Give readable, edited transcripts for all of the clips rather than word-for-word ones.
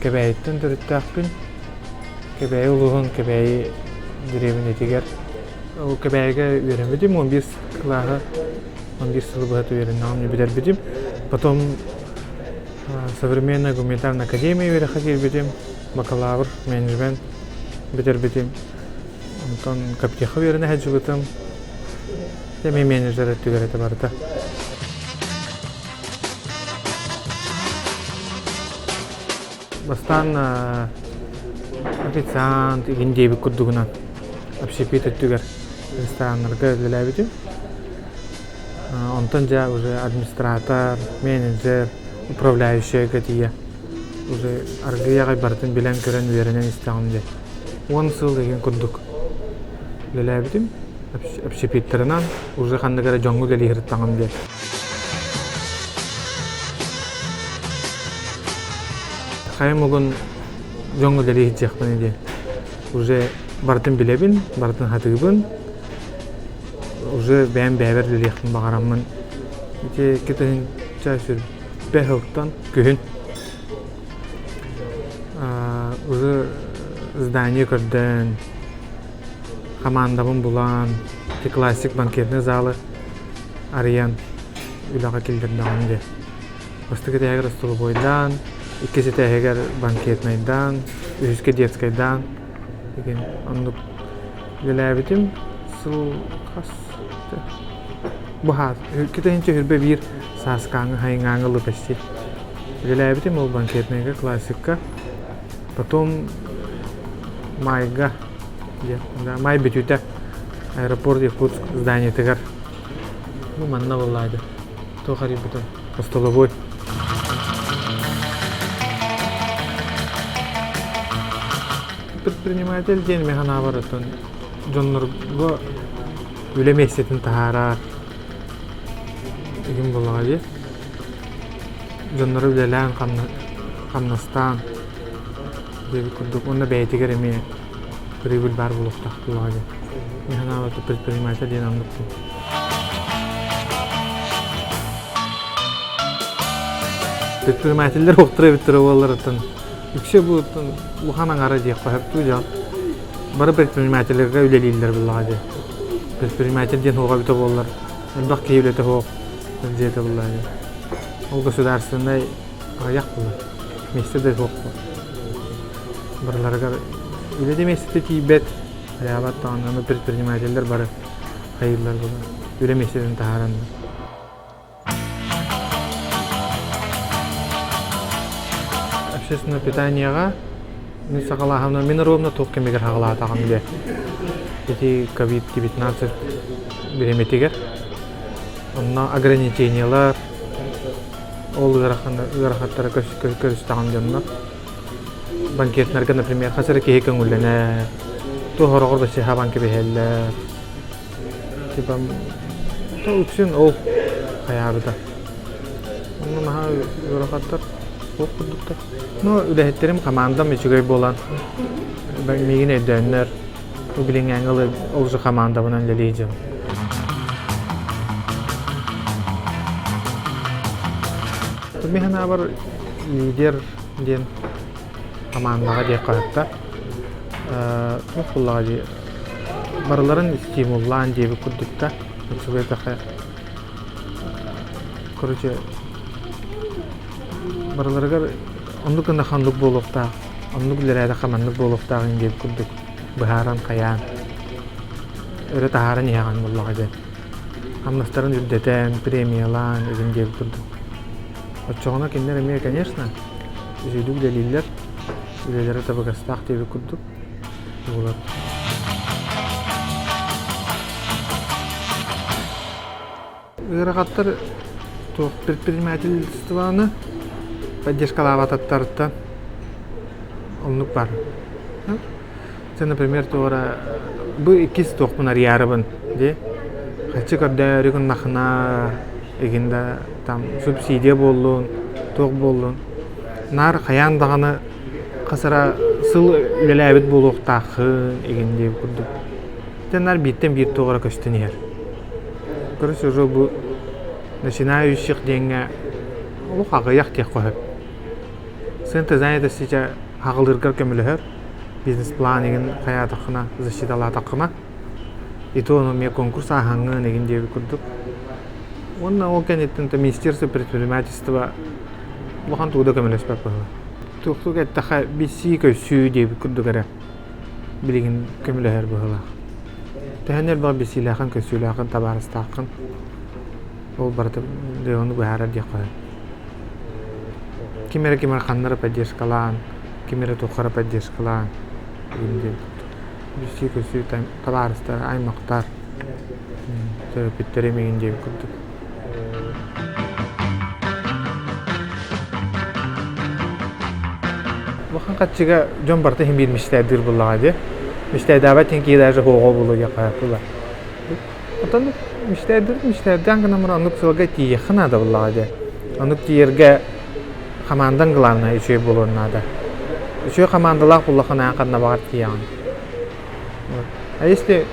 Кэбээйиттэн төрүттээхпин. Кэбээйи улууһун Кэбээйи дэриэбинэтигэр. Ол Кэбээйигэ үөрэммитим, 11 кылааһы 11 сылы быһа үөрэннэҕим бүтэрбитим. Потом Современная гуманитарная академия үөрэххэ киирбитим, бакалавр менеджмент бүтэрбитим. Онтон Каптеха үөрэнэ сылдьыбытым. Эмиэ менеджер өттүгэр этэ барыта. Бастаан официант игин диэбит курдугунан общепит өттүгэр рестораннарга үлэлээбитим. Онтон дьэ уже администратор, менеджер, управляющайга тиийэ уже аргыый аҕай барытын билэн-көрөн үөрэнэн истэҕим дии. 10 сыл игин курдук үлэлээбитим. Общепиттарынан уже ханнык эрэ дьоҥҥо үлэлии сырыттаҕым диэн. Хайа мугун дьоҥҥо үлэлии сылдьыахпыный диэн. Уже барытын билэбин, барытын хатыыбын. Уже бэйэм бэйэбэр үлэлиэхпин баҕараммын. Ити 2005 сылтан күһүн уже здание көрдөөн, хамаандабын булан, ити классик банкетный залы арыйан үлэҕэ киллэрдэҕим дии. Бастакы этээһигэр остолобуойдаан, иккис этээһигэр банкетнайдаан, үһүскэ детскайдаан деген оннук үлэлээбитим. Сыл хас бу 2021 сааскааҥы хайыҥааҥы ылы почти үлэлээбитим ол банкетнайга классикка. Потом майга маай бүтүүтэ аэропорт Якутск зданиетыгар ну манна буоллаады туох арыйбытын остолобуой предприниматель диэн мин санаабар оттон дьоннорго үлэ миэстэтин таһаарар игин буоллаҕа дии дьоннору үлэлээн хамнастаан диэбит курдук уонна бэйэтигэр эмиэ прибыль баар буолуохтаах буоллаҕа дии мин санаабар предприниматель диэн оннукпун Предпринимателлэр уохтара эбиттэрэ буолларыттан үксэ бу улахан аҥара диэххэ сөп дьон бары предпринимателлэргэ үлэлииллэр буоллаҕа дии. Предприниматель диэн суоҕа эбитэ буоллар элбэх киһи үлэтэ суох дьиэтэ буоллаҕа дии. Ол государственнай аҕыйах буолар. Миэстэ да суох Барыларыгар үлэ да миэстэтэ тиийбэт, хайаабат даҕаны аны предпринимателлэр бары хайыыллар буолар. Үлэ миэстэтин таһаараннар. Общественное питаниеҕа мин саҕалааһына мин ровно туох кэмигэр саҕалаатаҕым диye. Ити COVID-19 бириэмэтигэр онно ограничениелар ол ыарахан ыарахаттары көрүстэҕим дьонно. Банкетнарга, например, хас эрэ киһи көҥүллэнэр, туох хороҕор вообще хабан кэбиһэллэр. Типа үксүн ол хайаабыта. Онно наһаа ыарахаттар суох курдуктар. Ну, үлэһиттэрим командам үчүгэй буолан, миигин өйдөөннөр, бу билиҥҥээҥҥи ол же командабынан үлэлии дьон. Мин санаабар лидер диэн хамаандаҕа диэххэ сөптөөх. Туох буоллаҕа дии, барыларын стимуллаан диэбит курдук да, үчүгэй Короче, барыларыгар оннук гына ханнык буолуохтаах, оннук үлэлээтэххэ маннык буолуохтаах диэбит курдук быһааран хайаан өрө таһааран иһэҕин буоллаҕа диэн. Хамнастарын үрдэтэн, премиялаан игин диэбит курдук. Оччоҕуна кинилэр эмиэ, конечно, үчүгэйдик үлэлииллэр, үлэлэрэ табыгастаах диэбит курдук буолар. Ыарахаттар туох предпринимательствоны поддержкалаабататтарыттан оннук баар. Сен, например, туора бу иккис туохпун арыйаарыбын дии. Хаччы көрдөөрү гыннахына игин да там субсидия буоллун, туох буоллун. Наар хайаан даҕаны хас эрэ сыл үлэлээбит буолуохтааххын игин диэбит курдук. Наар бииртэн биир туох эрэ көстөн иһэр. Короче, уже бу начинающих диэҥҥэ олох аҕыйах диэххэ сөп. Центр занятости чэ аҕылыыргар көмөлөһөр, бизнес-план игин хайаатаххына, защиталаатаххына, и то ону эмиэ конкурс ааһаҥҥын игин диэбит курдук. Уонна ол кэнниттэн Министерство предпринимательства улахан тугу да көмөлөспөт быһыылаах. Туохтук эттэххэ, билсии-көрсүү диэбит курдук эрэ билигин көмөлөһөр быһыылаах. Төһөн элбэх билсиилээххин, көрсүүлээххин, табаарыстааххын ол барыта дьону быһаарар диэххэ сөп. Ким эрэ ким эрэ ханна эрэ поддержкалаан, ким эрэ туохха эрэ поддержкалаан игин диэн билсии-көрсүү табаарыстар, аймахтар, төрөппүттэрим игин диэбит курдук. Улахан хаччыга дьон барыта иһин биир мечтайдыыр буоллаҕа дии. Мечтайдаабат диэн киһи даже оҕо буолуо диэххэ буолла. Оттон мечтайдыыр мечтайдаан гынан баран оннук сыалга тиийиэххэ наада буоллаҕа дии. Оннук тиийэргэ хамаандаҥ главное үчүгэй буолуон наада. Үчүгэй хамаандалаах буоллаххына ханна баҕар тиийэҕин. А если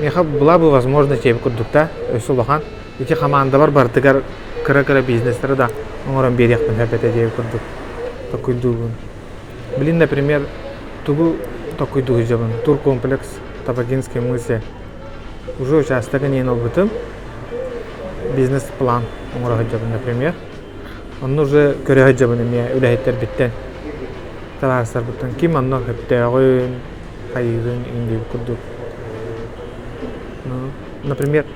миэхэ была бы возможность диэбит курдук да, өссө улахан, ити хамаандабар барытыгар кыра-кыра бизнестары да оҥорон биэриэхпин сөп этэ диэбит курдук толкуйдуубун. Блин, например, тугу толкуйдуу сылдьабын? Туркомплекс Табагинской мысе. Уже участогын иэн ылбытым. Бизнес-план оҥоро сылдьабын, например. Онно уже көрө сылдьабын эмиэ үлэһиттэрбиттэн, табаарыстарбыттан ким онно сөптөөҕүн, хайыырын иҥдиэбит курдук. Ну, например,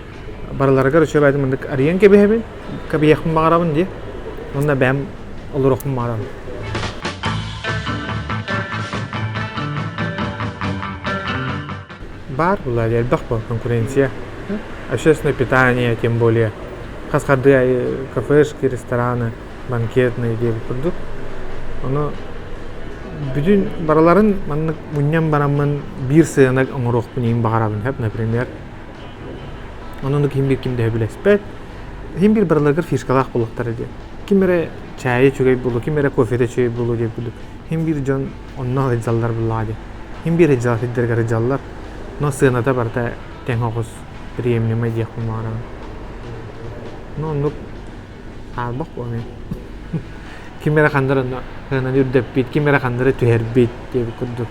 барыларыгар үчүгэй маннык арыйан кэбиһэбин, кэбиһиэхпин баҕарабын дии. Уонна бэйэм олоруохпун баҕарабын. Баар буолла элбэх буол конкуренция. Общественное питание, тем более. Хас хардыы аайы кафешки, рестораны, банкетные диэбит курдук. Ону бүтүн барыларын маннык мунньан бараммын биир сыана оҥоруохпун иһин баҕарабын сөп, например. Онон ким биир ким да сөбүлэспэт. Иһин биир барыларыгар фишкалаах буолуохтара диэн. Ким эрэ чаайа үчүгэй буолуо, ким эрэ кофета үчүгэй буолуо диэн курдук. Иһин биир дьон онно сылдьаллар буоллаҕа дии. Иһин биир сылдьаллар сирдэригэр сылдьаллар. Но сыаната барыта тэҥ оҕус приемлемай диэхпин баҕарабын. Ну оннук Хаарбах буолуо. Ким эрэ ханна эрэ онно сыананы үрдэппит, ким эрэ ханна эрэ түһэрбит диэбит курдук.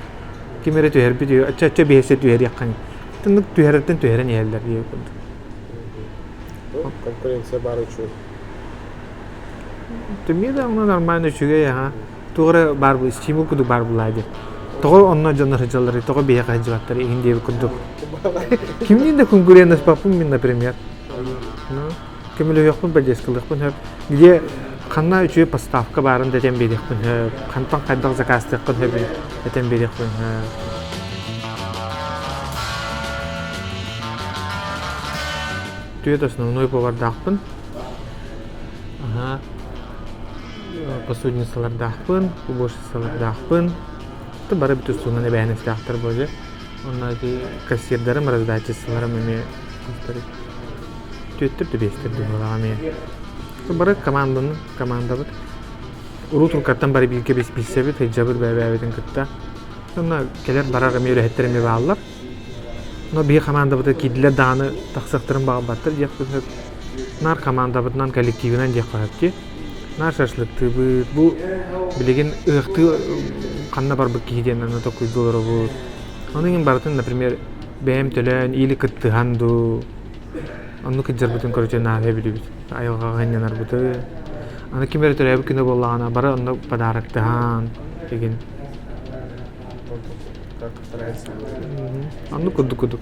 Ким эрэ түһэрбит үһү, оччо оччо биһиэхэ түһэриэххин. Оннук түһэрэттэн түһэрэн иһэллэр диэбит курдук. Конкуренция баар үчүгэй. Түмүү да онно нормально үчүгэй аха. Туох эрэ баар стимул курдук баар буолаа диэн. Тоҕо онно дьоннор сылдьалларый, тоҕо биһиэхэ сылдьыбаттар иһин диэбит курдук. Кимниин да конкурентнаспаппын мин, например. Ну, көмөлөһүөхпүн, поддержкалыахпын сөп. Где ханна үчүгэй поставка баарын да этэн биэриэхпин сөп. Хантан хайдах заказтыаххын сөбүн этэн биэриэхпин сөп. Түөрт основной повардаахпын. Аха. Посудницалардаахпын, уборщицалардаахпын. Бары бүтүн туһунан эбээһинэстээхтэр буолуо. Онно ити кассирдарым, раздатчицаларым эмиэ Түөттэр да биэстэр быһыылаах эмиэ. Бары команданы, командабыт. Урут уруккаттан бары бииргэ билсэбит, сылдьабыт бэйэ-бэйэбитин кытта. Онно кэлэр-барар эмиэ үлэһиттэр эмиэ бааллар. Но биһи командабытыгар киирдилэр даҕаны тахсыахтарын баҕарбаттар диэхпин сөп. Наар командабытынан, коллективынан диэххэ сөп дии. Наар шашлыктыыбыт. Бу билигин ыһыахтыы ханна барбыт киһи диэн аны толкуйга олоробут. Ону иһин барытын, например, бэйэм төлөөн или кыттыһан дуу, оннук кырдьарбытын короче наада билибит. Айылҕаҕа сынньанарбыты. Аны ким эрэ төрөөбүт күнэ буоллаҕына бары онно подароктаһан игин. Как вторая семья. Оннук курдук курдук.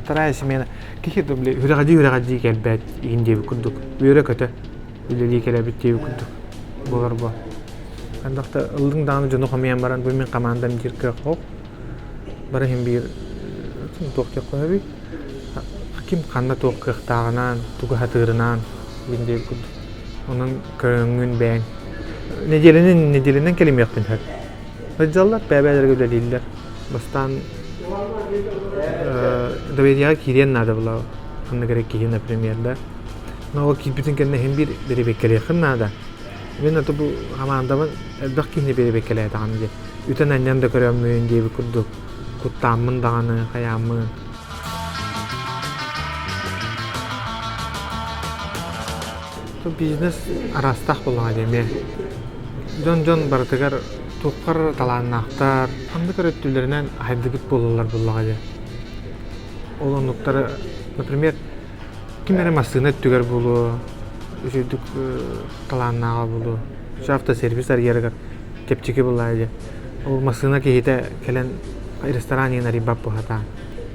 Вторая семья киһи да били үрэҕэдии-үрэҕэдии кэлбэт игин диэбит курдук. Үөрэ-көтө үлэлии кэлэбит диэбит курдук буолар буо. Ханнах да ыллыҥ даҕаны дьону хомуйан баран бу мин командам диир кыах суох. Бары иһин биир туох диэххэ сөбүй? Ким ханна туох кыахтааҕынан, тугу сатыырынан диэн диэбит курдук. Онон көрөҥҥүн бэйэҥ. Нэдиэлэнэн нэдиэлэнэн кэлимиэхпин сөп. Сылдьаллар, бэйэ-бэйэлэргэ үлэлииллэр. Бастаан доверияҕа киириэн наада буолла ханнык эрэ киһи, например, да. Но ол киирбитин кэннэ иһин биир бэрэбиэркэлиэххин наада. Мин аты бу хамаандабын элбэх киһини бэрэбиэркэлээтэҕим дии. Үтэн-анньан да көрөммүн диэбит курдук куттааммын даҕаны, хайааммын. Бизнес араастаах буоллаҕа дии эмиэ. Дьон-дьон барытыгар туоххар талааннаахтар, ханнык эрэ өттүлэринэн хайдыбыт буолаллар буоллаҕа дии. Ол оннуктары, например, ким эрэ массыына өттүгэр буолуо, үчүгдүк талааннааҕа буолуо. Автосервис арыйарыгар чэпчэки буоллаҕа дии. Ол массыына киһитэ кэлэн ресторан иһин арыйбат буолатаан.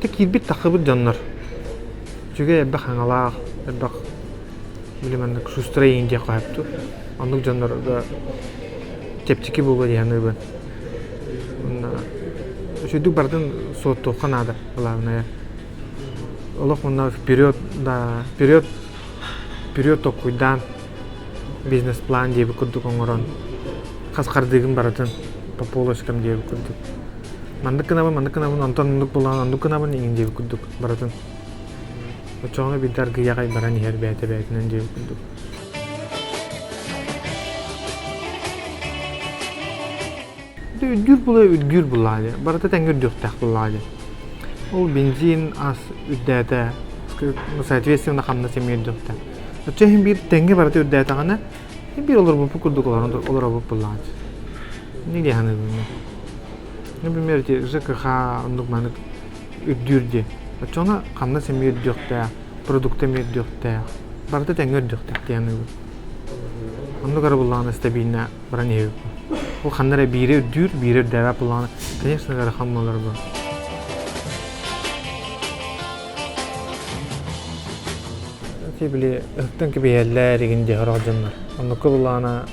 Тэ киирбит тахсыбыт дьоннор. Үчүгэй элбэх хаҥалаах, элбэх били маннык шустрый иин диэх хаһыпту. Оннук дьоннорго чэпчэки буолуо дии саныыбын. Уонна үчүгдүк барытын суоттуохха наада, главное. Олох уонна вперед, да, вперед, вперед толкуйдаан бизнес-план диэбит курдук оҥорон хас хардыыгын барытын по полочкам диэбит курдук. Маннык гынабын, маннык гынабын, онтон оннук булан, оннук гынабын иҥин диэбит курдук барытын. Оччоҕуна биирдэ аргыйа аҕай баран иһэр бэйэтэ бэйэтинэн диэбит курдук. Үрдүүр була үрдүүр буллаҕа дии. Барыта тэҥҥэ үрдүөхтээх буллаҕа дии. Ол бензин ас үрдээтэ, соответственно хамнас эмиэ үрдүөхтээх. Оччо иһин биир тэҥҥэ барыта үрдээтэҕинэ, биир олорбуппут курдук олорон олоробут буллаҕа дии. Не дии саныыбын мин. Например, эти ЖКХ оннук маннык үрдүүр дии. Оччоҕуна хамнас эмиэ үрдүөхтээх, продукта эмиэ үрдүөхтээх. Барыта тэҥҥэ үрдүөхтээх дии саныыбын. Оннук эрэ буллаҕына стабильно баран иһэбиппин. Ол ханна эрэ биирэ үрдүүр, биирэ үрдээбэт буоллаҕына, конечно, ыарахан буолар бу. Ити били ыһыктан кэбиһэллэр игин диэх сорох дьоннор. Оннукка буллаҕына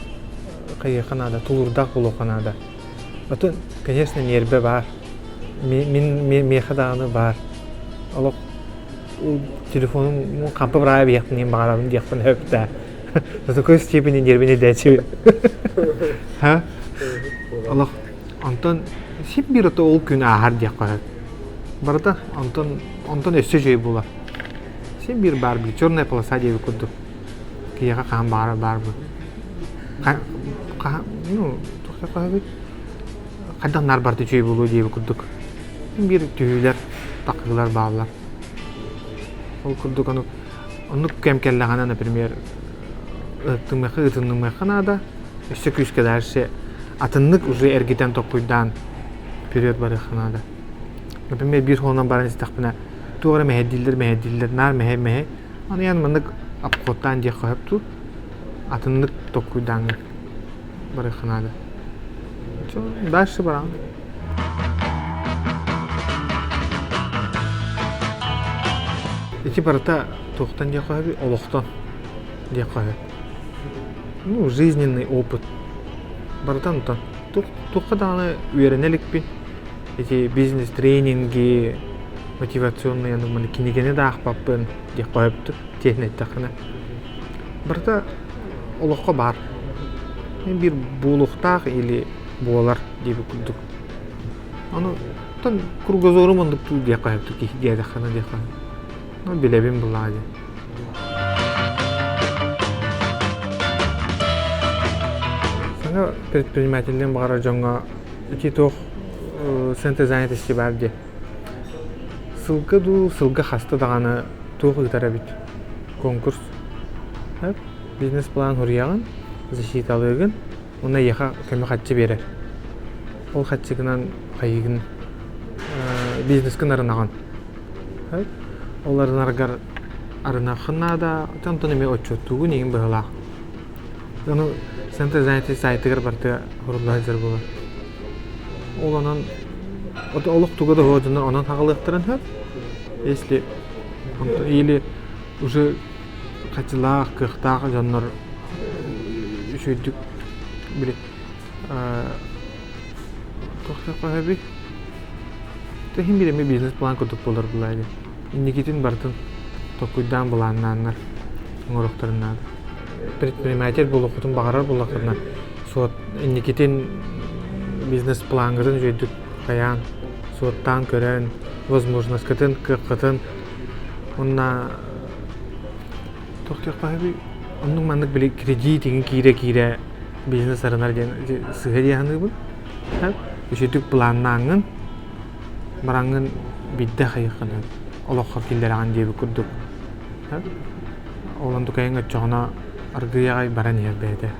хайыахха наада, тулуурдаах буолуохха наада. Атын, конечно, ньиэрбэ баар. Мин миэхэ даҕаны баар. Олох телефонум хампы быраа биһиэхпин баҕарабын диэхпин сөп да. До такой степени нервнейдээччи. Ха? Олох онтон син биир ото ол күн ааһар диэххэ сөп. Барыта онтон онтон өссө үчүгэй буолар. Син биир баар били черная полоса диэбит курдук. Киһиэхэ хаһан баҕарар баар бу. Ну, туох хайдах наар барыта үчүгэй буолуо диэбит курдук. Биир түһүүлэр, тахсыылар бааллар. Ол курдук ону Оннук кэм кэллэҕинэ, например, ыһыктымыахха, ыытыннымыахха наада. Өссө күүскэ дальше атыннык уже эргитэн толкуйдаан вперед барыахха наада. Например, биир холунан баран истэхпинэ, туох эрэ мэһэйдииллэр, мэһэйдииллэр, наар мэһэй, мэһэй. Аны ян маннык обходтаан диэххэ сөп дуу? Атыннык толкуйдааҥҥын барыахха наада. Дальше бараҕын. Ити барыта туохтан диэххэ сөбүй? Олохтон диэххэ сөп. Ну, жизненный опыт. Барыта онтон. Туохха даҕаны үөрэнэ иликпин. Ити бизнес-тренинги, мотивационный аны кинигэни да аахпаппын диэххэ сөптүк, тиэһин эттэххинэ. Барыта олоххо баар. Биир буолуохтаах или буолар диэбит курдук. Ону оттон кругозорум оннук дуу диэххэ сөп киһи диэтэххинэ диэххэ. Ну, билэбин буллаҕа диэн. Саҥа предпринимателлиэн баҕарар дьоҥҥо ити туох центр занятости баар дии. Сылга дуу, сылга хаста даҕаны туох ыытар эбит конкурс. Бизнес-план суруйаҕын, защиталыыгын, Уонна эйиэхэ көмө харчы биэрэр. Ол харчыгынан хайыыгын бизнескын арынаҕын. Ол арынаргар арыныаххын наада, онтон эмиэ отчуоттуугун иһин быһыылаах. Ону Центр занятий сайтыгар барыта сурулла сылдьар буолар. Ол онон олох туга да суох дьоннор онон хаҕылыахтарын сөп. Если или уже хачылаах, кыахтаах дьоннор үчүгэйдик били туох диэххэ иһин биир эмиэ бизнес-план курдук буолар буолаа дии. Инникитин барытын толкуйдаан былааннааннар оҥоруохтарын наада. Предприниматель буолуоххутун баҕарар буоллаххытына суот инникитин бизнес-плаҥҥытын үчүгэйдик хайаан, суоттаан көрөн, возможностькытын, кыаххытын уонна туох диэххэ оннук маннык били кредит игин киирэ-киирэ бизнес арынар диэн сыыһа дии саныыбын. Үчүгдүк планнааҥҥын, бараҥҥын биирдэ хайыаххын олоххор киллэрэҕин диэбит курдук. Ол онтукайыҥ оччоҕуна аргыый аҕай баран иһэр бэйэтэ.